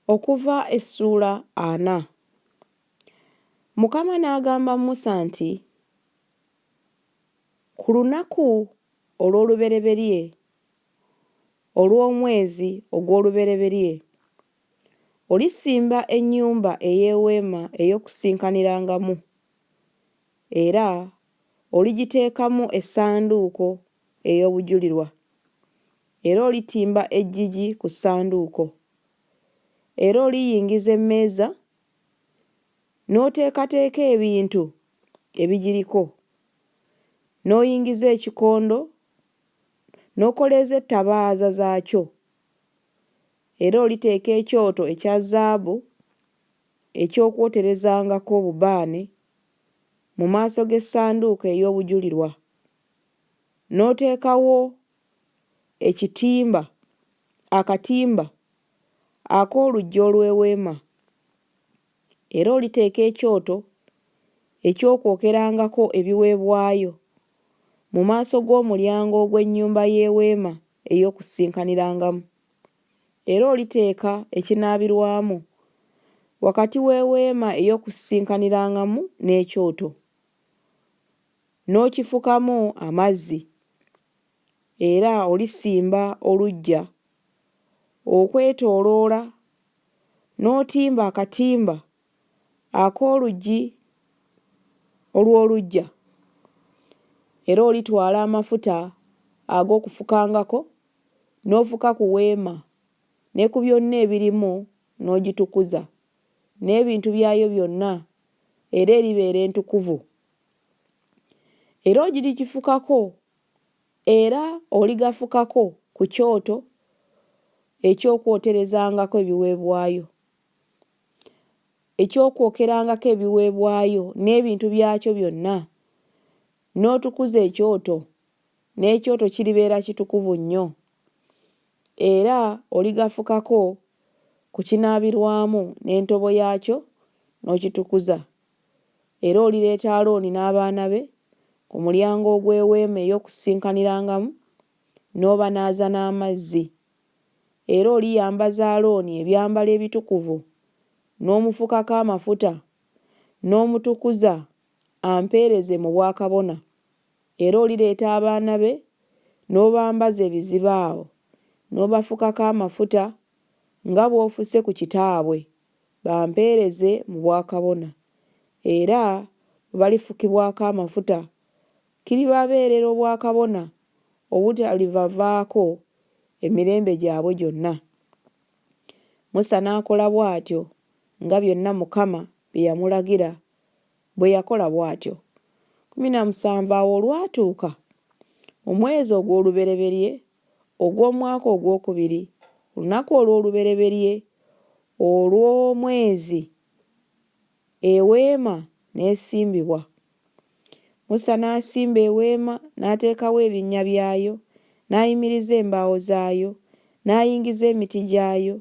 Okuva essuula ana. Mukama n'agamba Musa nti, Ku lunaku olw'olubereberye olw'omwezi ogw'olubereberye, olisimba ennyumba ey'Eweema ey'Okukuŋŋaanirangamu, era oligiteekamu essanduuko ey'Obujulirwa, era olitimba eggigi ku ssanduuko. Era oliyingiza emmeeza, n'oteekateeka ebintu ebigiriko, n'oyingiza ekikondo, n'okoleeza ettabaaza zaakyo. Era oliteeka ekyoto ekya zaabu eky'okwoterezangako obubaane mu maaso g'essanduuko ey'Obujulirwa, n'oteekawo ekitimba, akatimba ak'oluggi olw'eweema. Era oliteeka ekyoto eky'okwokerangako ebiweebwayo mu maaso g'omulyango ogw'ennyumba y'Eweema ey'Okusisinkanirangamu. Era oliteeka ekinaabirwamu wakati w'Eweema ey'Okusisinkanirangamu n'ekyoto, n'okifukamu amazzi. Era olisimba oluggya okwetooloola, n'otimba akatimba ak'oluggi olw'oluggya. Era olitwala amafuta ag'okufukangako n'ofuka ku Weema ne ku byonna ebirimu n'ogitukuza, n'ebintu byayo byonna, era eribeera entukuvu. Era oligifukako era oligafukako ku kyoto eky'okwoterezangako ebiweebwayo, eky'okwokerangako ebiweebwayo n'ebintu byakyo byonna, n'otukuza ekyoto, n'ekyoto kiribeera kitukuvu nnyo. Era oligafukako ku kinaabirwamu n'entobo yaakyo n'okitukuza. Era olireeta Alooni n'abaana be ku mulyango ogw'Eweema ey'Okusisinkanirangamu, n'obanaaza n'amazzi. Era oliyambaza Alooni ebyambalo ebitukuvu, n'omufukako amafuta, n'omutukuza ampeereze mu bwakabona. Era olireeta abaana be, n'obambaza ebizibaawo, n'obafukako amafuta, nga bw'ofuse ku kitaabwe, bampeereze mu bwakabona. Era bwe balifukibwako amafuta, kiribabeerera obwakabona obutalibavaako emirembe gyabwe gyonna. Musa n'akola bw'atyo nga byonna Mukama bye yamulagira bwe yakola bw'atyo. 17 awo olwatuuka mu mwezi ogw'olubereberye ogw'omwaka ogw'okubiri, ku lunaku olw'olubereberye olw'omwezi, eweema n'esimbibwa. Musa n'asimba eweema, n'ateekawo ebinnya byayo, n'ayimiriza embaawo zaayo, n'ayingiza emiti gyayo,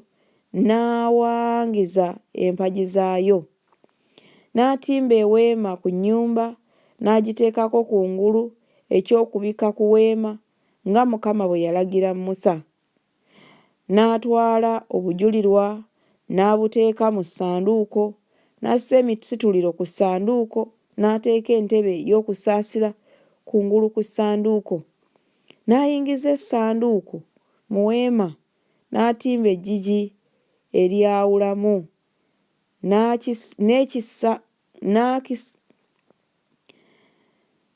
n'awangiza empagi zaayo. N'atimba eweema ku nnyumba, n'agiteekako kungulu eky'okubikka ku weema, nga Mukama bwe yalagira Musa. N'atwala Obujulirwa n'abuteeka mu ssanduuko, n'assa emisituliro ku ssanduuko, n'ateeka entebe ey'okusaasira kungulu ku ssanduuko. N'ayingiza essanduuko mu weema, n'atimba eggigi eryawulamu,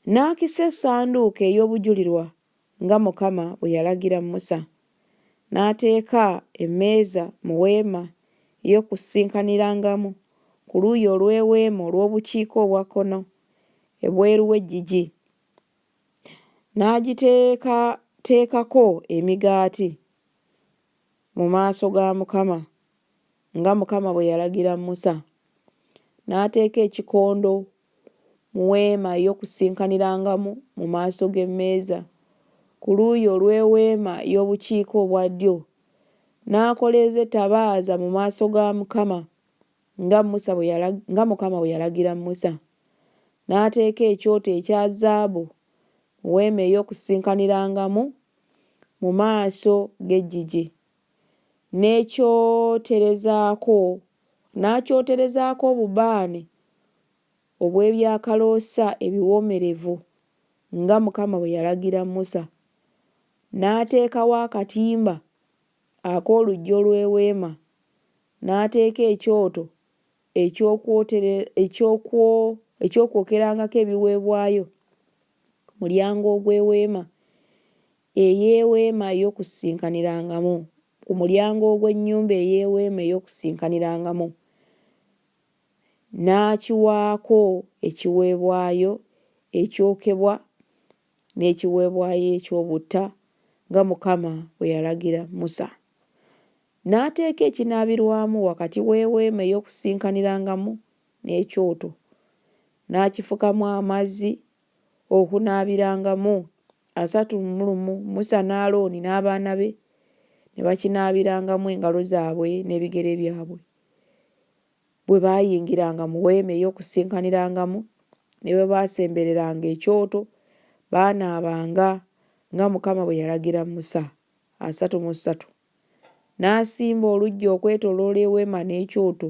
n'akisa essanduuko ey'Obujulirwa nga Mukama bwe yalagira Musa. N'ateeka emmeeza mu Weema ey'Okusisinkanirangamu ku luuyi olw'Eweema olw'obukiika obwa kkono, ebweru w'eggigi. N'agiteekateekako emigaati mu maaso ga Mukama, nga Mukama bwe yalagira Musa. N'ateeka ekikondo mu Weema ey'Okusisinkanirangamu mu maaso g'emmeeza, ku luuyi olw'Eweema ey'obukiika obwa ddyo, n'akoleeza ettabaaza mu maaso ga Mukama, nga Musa bwe nga Mukama bwe yalagira Musa. N'ateeka ekyoto ekya zaabu mu Weema ey'Okusisinkanirangamu mu maaso g'eggigi. N'ekyoterezaako, n'akyoterezaako obubaane obw'ebyakaloosa ebiwoomerevu, nga Mukama bwe yalagira Musa. N'ateekawo akatimba ak'oluggi olw'Eweema, n'ateeka ekyoto eky'okwokerangako ebiweebwayo ku mulyango ogw'Eweema ey'Eweema ey'Okusisinkanirangamu, ku mulyango ogw'ennyumba ey'Eweema ey'Okusisinkanirangamu, n'akiwaako ekiweebwayo ekyokebwa n'ekiweebwayo eky'obutta, nga Mukama bwe yalagira Musa. N'ateeka ekinaabirwamu wakati w'Eweema ey'Okusisinkanirangamu n'ekyoto, n'akifukamu amazzi okunaabirangamu, 31 Musa ne Alooni n'abaana be ne bakinaabirangamu engalo zaabwe n'ebigere byabwe, bwe baayingiranga mu Weema ey'Okusisinkanirangamu ne bwe baasembereranga ekyoto, baanaabanga, nga Mukama bwe yalagira Musa. 33 N'asimba oluggya okwetooloola Eweema n'ekyoto,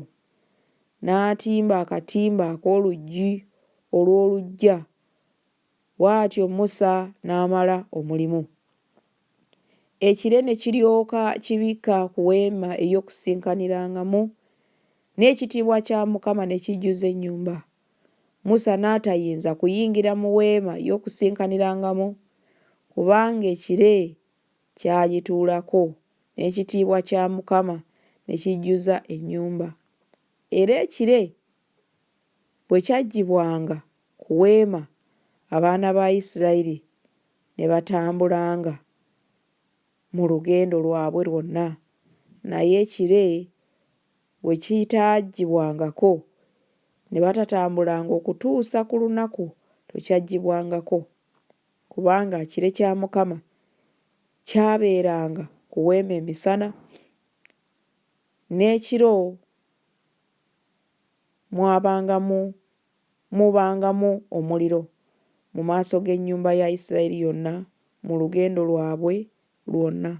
n'atimba akatimba ak'oluggi olw'oluggya. Bw'atyo Musa n'amala omulimu. Ekire ne kiryoka kibikka ku Weema ey'Okusisinkanirangamu, n'ekitiibwa kya Mukama ne kijjuza ennyumba. Musa n'atayinza kuyingira mu Weema ey'Okusisinkanirangamu, kubanga ekire kyagituulako, n'ekitiibwa kya Mukama ne kijjuza ennyumba. Era ekire bwe kyaggyibwanga ku Weema, abaana ba Isirayiri ne batambulanga mu lugendo lwabwe lwonna, naye ekire bwe kitaggyibwangako, ne batatambulanga okutuusa ku lunaku lwe kyaggyibwangako. Kubanga ekire kya Mukama kyabeeranga ku Weema emisana, n'ekiro mwabangamu mubangamu omuliro mu maaso g'ennyumba ya Isirayiri yonna mu lugendo lwabwe lwonna.